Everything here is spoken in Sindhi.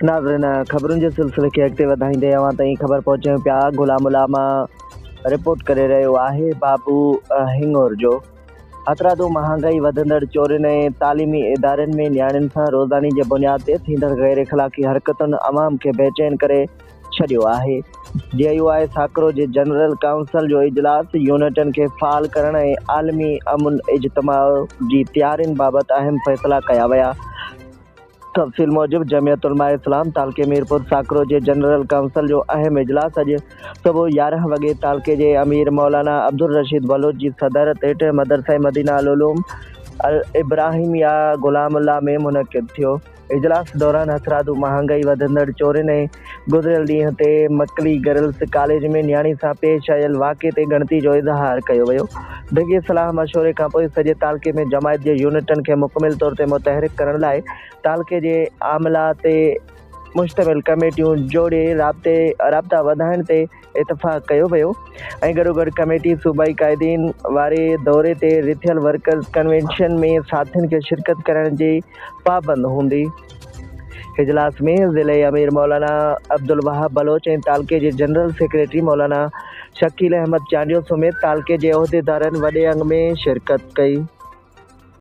ناظرين خبرن جي سلسلي کي اڳتي وڌائيندي اوهان تائين خبر پهچايون پيا غلام الله مان رپورٽ ڪري رهيو آهي بابو هڱورجو هٿرادو مهانگائي وڌندڙ چورين ۽ تعليمي ادارن ۾ نياڻين سان روزاني جي بنياد تي ٿيندڙ غير اخلاقي حرڪتن عوام کي بيچين ڪري ڇڏيو آهي. جي يو آء ساڪرو جي جنرل ڪائونسل جو اجلاس يونٽن کي فعال ڪرڻ ۽ عالمي امن اجتماع جي تيارين بابت اهم فيصلا ڪيا ويا. تفصيل موجب جمعيت علماء اسلام تعلقي ميرپور ساڪرو جي جنرل ڪائونسل جو اهم اجلاس اڄ صبح 11 وڳي تعلقي جي امير مولانا عبدالرشيد بلوچ جي صدارت هيٺ مدرسه مدينه العلوم الابراهيميه غلام الله ۾ منعقد ٿيو. اجلاس دوران هٿرادو مهانگائي، وڌندڙ چورين ۽ گذريل ڏينهن تي مڪلي گرلس ڪاليج ۾ نياڻي سان پيش آيل واقعي تي ڳڻتي جو اظهار ڪيو ويو. ڊگهي صلاح مشوري کانپوء سڄي تعلقي ۾ جماعت جي يونٽن کي مڪمل طور تي متحرڪ ڪرڻ لاء تعلقي جي عاملا تي مشتمل ڪميٽيون جوڙي رابطي رابطا وڌائڻ تي اتفاق ڪيو ويو ۽ گڏوگڏ ڪميٽي صوبائي قائدين واري دوري تي رٿيل ورڪرز ڪنوينشن ۾ ساٿين کي شرڪت ڪرڻ جي پابند هوندي. اجلاس ۾ ضلعي امير مولانا عبدالوهاب بلوچ ۽ تعلقي جي جنرل سيڪريٽري مولانا شڪيل احمد چانڊيو سميت تعلقي جي عهديدارن وڏي انگ ۾ شرڪت ڪئي.